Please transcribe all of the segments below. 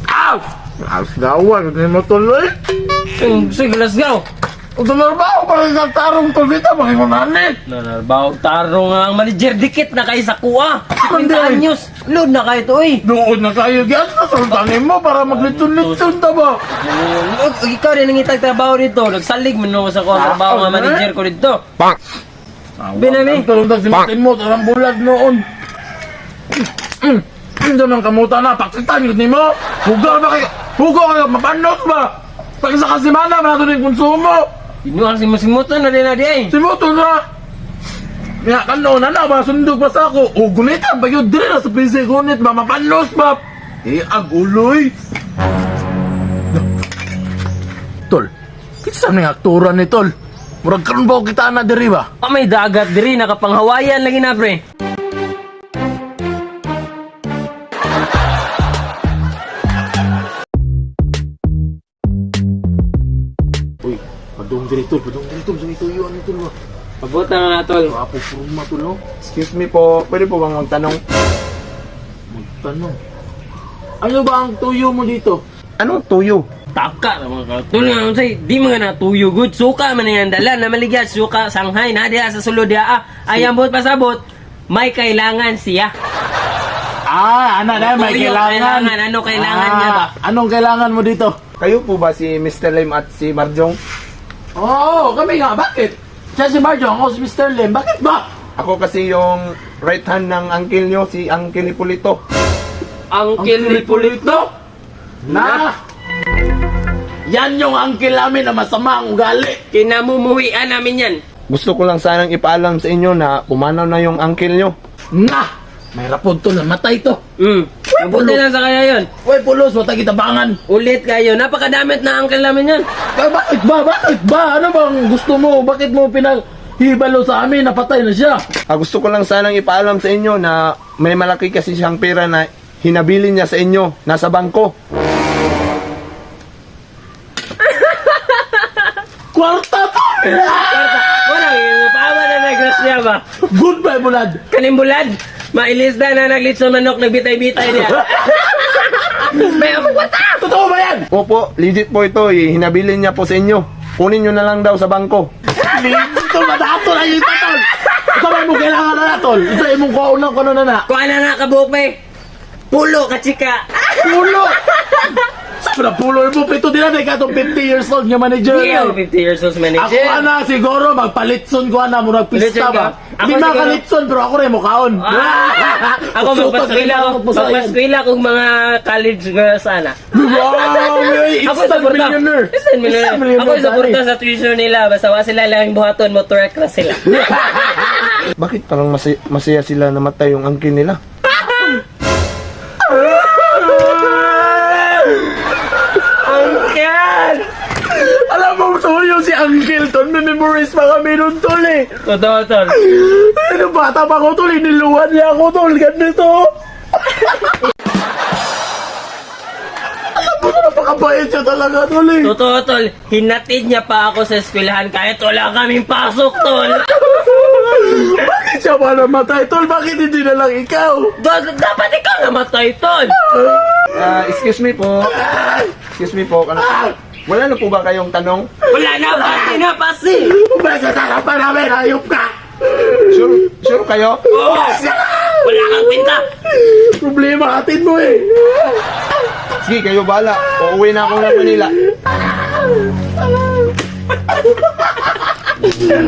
Aw! Asgawan, hindi mo tuloy. Sige, let's go. Ito ba para sa tarong tol dito, makingunani. Nanarbaw, tarong nga ang manager dikit na kay sa kuha. 50 Hindi. anyos. Load na kayo to, oy. Doon na kayo, gyas na sultanin mo para maglitson-litson ta ba? Ikaw rin ang itag trabaho dito. Nagsalig man ako sa kuha trabaho nga manager ko dito. Binami. Ang tulong simutin mo, tarang bulag noon. Hindi man kamuta na, pakitan yun nimo. Hugaw ba kayo? Hugaw kayo, mapanos ba? Pag isa ka semana, manato na yung konsumo. Inuang simusimutan na din na di ay. Simuto na. Ya, kano na na, ba, sundog pa sa ako. O, gunitan ba yun? Dire na sa PC, gunit ba? Mapanos ba? Eh, ag uloy. Tol, kinsa may aktura ni Tol? Murag karon ba ko kita na diri ba? Ah, may dagat diri nakapanghawayan lagi na pre. Uy, padung diri tol, padung diri tol, sa ituyo ani tol ba? Pabuta na na tol. Wapo purma tol no. Excuse me po, pwede po bang magtanong? Magtanong. Ano ba ang tuyo mo dito? Anong tuyo? Taka na mga ka. Tol nga unsay di mga natuyo good suka man yang dala na maligya suka Shanghai na diha sa sulod diha. Ah, ay ambot pasabot. May kailangan siya. Ah, ana na, may Tuyo, kailangan. kailangan. Ano kailangan niya ba? Anong kailangan mo dito? Kayo po ba si Mr. Lim at si Marjong? Oo, kami nga. Bakit? Siya si Marjo, ako si Mr. Lim. Bakit ba? Ako kasi yung right hand ng uncle nyo, si Uncle Hipolito. Uncle Hipolito. Na! Yan yung uncle namin na masama ang ugali. Kinamumuhian namin yan. Gusto ko lang sanang ipaalam sa inyo na pumanaw na yung uncle nyo. Na! May rapod to, namatay to. Mabuti lang sa kaya yun. Uy, pulos, watag itabangan. Ulit kayo. Napakadamit na uncle namin yan. Ba, bakit ba? Bakit ba? Ano bang gusto mo? Bakit mo pinaghibalo sa amin? Napatay na siya. Ah, gusto ko lang sanang ipaalam sa inyo na may malaki kasi siyang pera na hinabili niya sa inyo, nasa bangko. Kwarta to! Wala, paawa na nagrasya ba? Goodbye, bulad! Kanimbulad, mailis na na naglitso manok, nagbitay-bitay niya. May kwarta! Totoo ba yan? Opo, legit po ito, eh, hinabili niya po sa inyo. Kunin nyo na lang daw sa bangko. Ito, madato na yung tol! Ito ba mo kailangan na na, tol? Isa imong kaunang ko na na. Kuha na nga kabuok, may. Pulo ka, chika. Pulo! Sa na pulo mo, pito din na katong 50 years old nga manager. Iyo, 50 years old Ako manager. ana siguro magpalitson ko ana murag pista Litson ka? ba. Ako Di siguro- makalitson pero ako rin mukaon. Ah! Ako magpaskwila ko, magpaskwila kong mga college girls sana. Wow, Ako instant suporta. millionaire. Instant millionaire. Ako suporta sa tuition nila. Basta wa sila lang buhaton, motor class sila. Bakit parang masaya sila namatay yung uncle nila? Uncle! Alam mo, tol, yung si Uncle tol, may memories pa kami nun tol eh. Totoo, tol. Ano bata pa ko tol, iniluwan niya ako tol, ganito. Alam mo, napakabait siya talaga tol eh. Totoo, tol. Hinatid niya pa ako sa eskwelahan kahit wala kaming pasok, tol. Bakit siya ba namatay tol? Bakit hindi na lang ikaw? Dapat ikaw namatay, tol. Ah, excuse me po. Excuse me po. Ano, wala na po ba kayong tanong? Wala na, pasi na, pasi. Umayos sa harapan namin, hayop ka! Sure, sure kayo? Oo. Wala kang kwenta. Problema atin mo eh! Sige, kayo bala. Uuwi na ako ng Manila.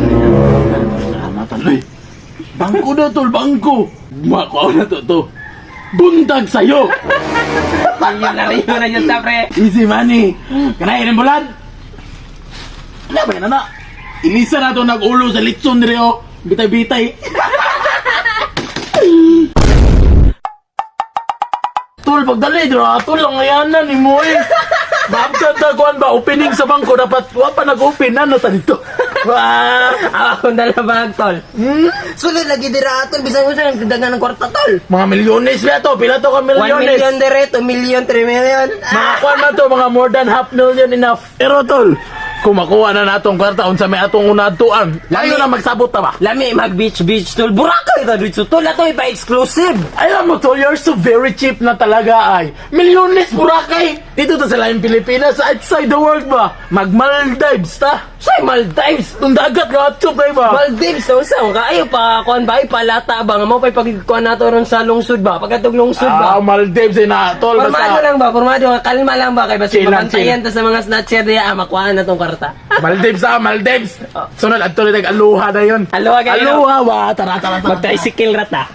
Salamat taloy. Bangko na tol, bangko! Makaw na to to. Buntag sa'yo! Milyonaryo na yun, ta, pre. Easy money! Kanain ang bulan! Ano ba yan, anak? Ilisa na to nag-ulo sa litson rin oh. Bitay-bitay. Tol, pagdali, dira, tol, ang ayanan ni mo eh. Baabtad na kuan ba, opening sa bangko, dapat wa pa nag-open na, no, ta dito. Wah! Ako dala bag, tol. Sulod lagi dira, tol. Bisan ko siya, nagdagan ng kwarta, tol. Mga milyones ba to? Pila to ka 1 milyones? million dire, 2 million, 3 million. Mga kuan man to, mga more than half million enough. Pero tol, Kung makuha na natong kwarta unsa may atong unadtuan. Layo Lami. na magsabot ta ba? Lami mag beach beach, tol. Boracay ta dito, tol. Ato ipa-exclusive. Alam mo tol, you're so very cheap na talaga ay. Milyones Boracay. Dito ta sa laing Pilipinas, outside the world ba? Mag Maldives ta. Say Maldives. Tung dagat nga atso kay ba? Maldives daw sa ka ayo pa kuan ba, ay palata ba nga mo pay pagkuan nato ron sa lungsod ba, pagkatog lungsod Ah, ba. Maldives ay na tol Pormado basta. lang ba, pormado nga, kalma lang ba kay basta Chill lang, mabantayan ta sa mga snatcher diya, ah, makuhaan na tong kwarta. Maldives ah, Maldives. Sunod adto na aloha na yun. Aloha kayo. Aloha wa, tara tara tara. Mag-tricycle rata.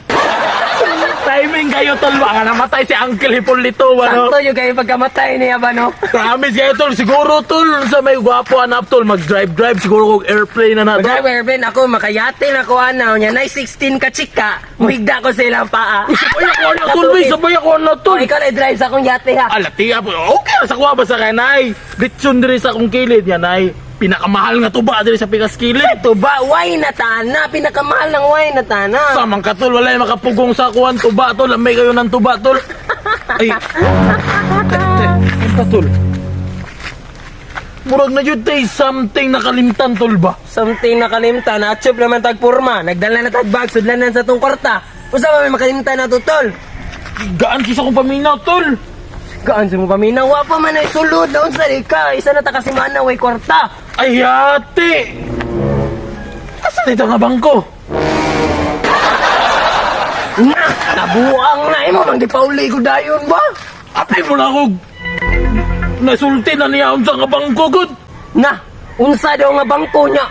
Timing kayo tol, baka namatay si Uncle Hipolito ano. Sakto yung kayo pagkamatay niya ba, no? Promise kayo tol, siguro tol sa may gwapo anap tol, mag-drive drive siguro kog airplane na na tol. Mag-drive airplane ako, makayate na ko ana, unya nay 16 ka chika, muhigda ko sa ilang paa. Sabay ako na tol, bay, sabay ako na tol. Oh, ikaw na drive sa akong yate ha. Alati po. Okay sa kuha ba sa kanay? Litson diri sa akong kilid yan ay pinakamahal nga tuba diri sa pikas kilid. Tuba, why na tana? Pinakamahal ng why na tana. Sa mang katol walay makapugong sa kuan tuba tol, lamay kayo ng tuba tol. Ay. Te, tol. Murag na yun tay something nakalimtan tol ba? Something nakalimtan, atsup naman tag porma, nagdala na tag bag, sudlan na sa tong kwarta. Usa ba may makalimtan na to, tol? Gaan kisa kong paminaw tol. Gaan sa mo paminaw, wa pa man ay sulod, naon sa ka, isa na ta kasi mana way kwarta. Ay ate. Asa dito nga bangko? Na, nabuang na imo mang gipauli ko dayon ba? Apay mo na ako. Nasulti na niya unsa nga bangko gud. Na, unsa daw nga bangko niya?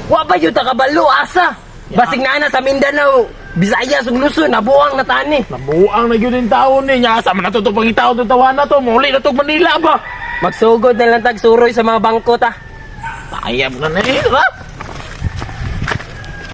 Wa pa jud ta kabalo asa. Basig naa na sa Mindanao, Bisayas ug Luzon, nabuang na tani. Nabuang na yun yung taon ni niya. Asa man na to itong pangitaon itong tawanan na to. Muli na to Manila ba? Magsugod na lang tag suroy sa mga bangko ta. Payab na na eh. Ha?